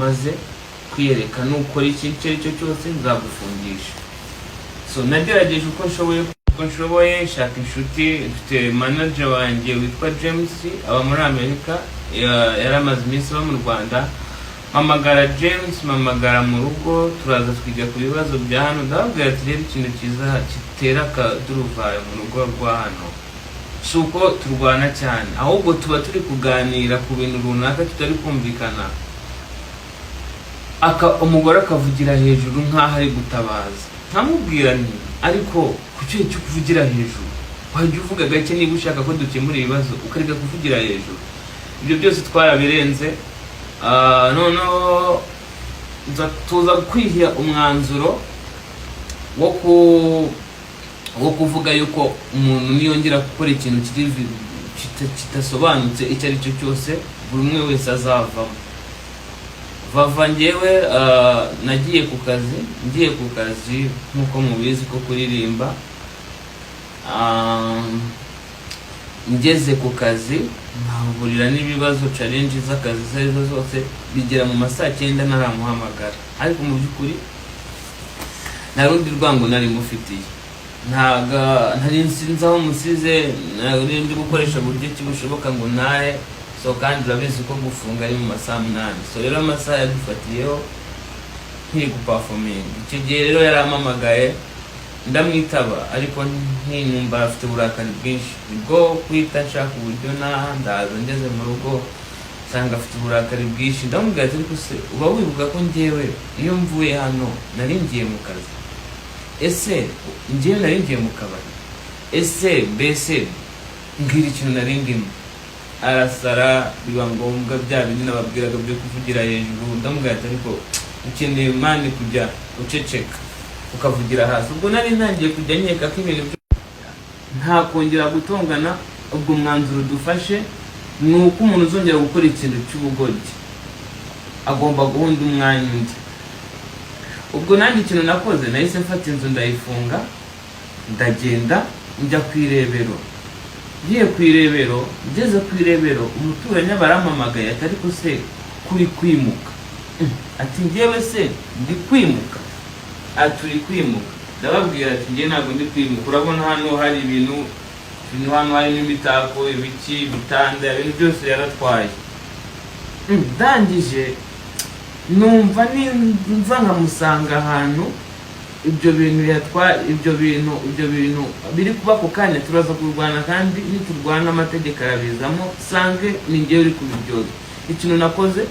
Maze kwiyereka, nukora ikintu icyo ari cyo cyose nzagufungisha. So nagerageje uko nshoboye shaka inshuti. Mfite manager wanjye witwa James, aba muri Amerika, yari amaze iminsi aba mu Rwanda. Mpamagara James, mpamagara mu rugo, turaza twiga ku bibazo bya hano. Ndababwira ati: "Rero ikintu cyiza gitera akaduruvayo mu rugo rwa hano si uko turwana cyane, ahubwo tuba turi kuganira ku bintu runaka tutari kumvikana, umugore akavugira hejuru nk'aho ari gutabaza." Nkamubwira nti: "Ariko kuki cyo kuvugira hejuru? Wajya uvuga gake niba ushaka ko dukemura ibibazo, ukareka kuvugira hejuru." Ibyo byose twarabirenze. Noneho tuza kwiha umwanzuro wo kuvuga yuko umuntu niyongera gukora ikintu kidasobanutse icyo ari cyo cyose, buri umwe wese azavamo. Vava njyewe, nagiye ku kazi, ngiye ku kazi nk'uko mubizi ko kuririmba. Ngeze ku kazi nkahurira n'ibibazo, challenge z'akazi izo arizo zose, bigera mu ma saa 9 ntaramuhamagara. Ariko mu by'ukuri nta rundi rwango nari mufitiye, ntago ntari nsinzi aho musize, nari ndi gukoresha uburyo ki bushoboka ngo ntahe. So kandi urabizi ko gufunga ari mu masaha 8. So rero amasaha yadufatiyeho nkiri guperforminga. Icyo gihe rero yarampamagaye, ndamwitaba, ariko ntinumva afite uburakari bwinshi. Nibwo guhita nshaka uburyo naha ndaza. Ngeze mu rugo nsanga afite uburakari bwinshi. Ndamubwira ati: "Ariko se uba wibuka ko njyewe iyo mvuye hano nari ngiye mu kazi? Ese njyewe nari ngiye mu kabari? Ese mbese mbwira ikintu nari ndimo." Arasara, biba ngombwa bya bindi nababwiraga byo kuvugira hejuru. Ndamubwira ati: "Ariko ukeneye man kujya uceceka ukavugira hasi." Ubwo nari ntangiye kujya nkeka ko ibintu nta kongera gutongana. Ubwo mwanzuro dufashe ni uko umuntu uzongera gukora ikintu cy'ubugoryi agomba guhunda umwanya undi. Ubwo nanjye ikintu nakoze, nahise mfata inzu ndayifunga, ndagenda njya ku irebero. Ngiye ku irebero, ngeze ku irebero, umuturanyi aba arampamagaye ati: "Ariko se kuri kwimuka?" Ati: "Njyewe se ndi kwimuka?" Ati: "Uri kwimuka." Ndababwira ati: "Njye ntabwo ndi kwimuka. Urabona hano hari ibintu, hano harimo imitako, ibiki, ibitanda, ibintu byose yaratwaye." Ndangije numva nimva nkamusanga ahantu ibyo bintu yatwaye, ibyo bintu biri kuba ako kanya, turaza kurwana, kandi niturwana amategeko arabizamo, sange ni njyewe uri kubiryozwa. Ikintu nakoze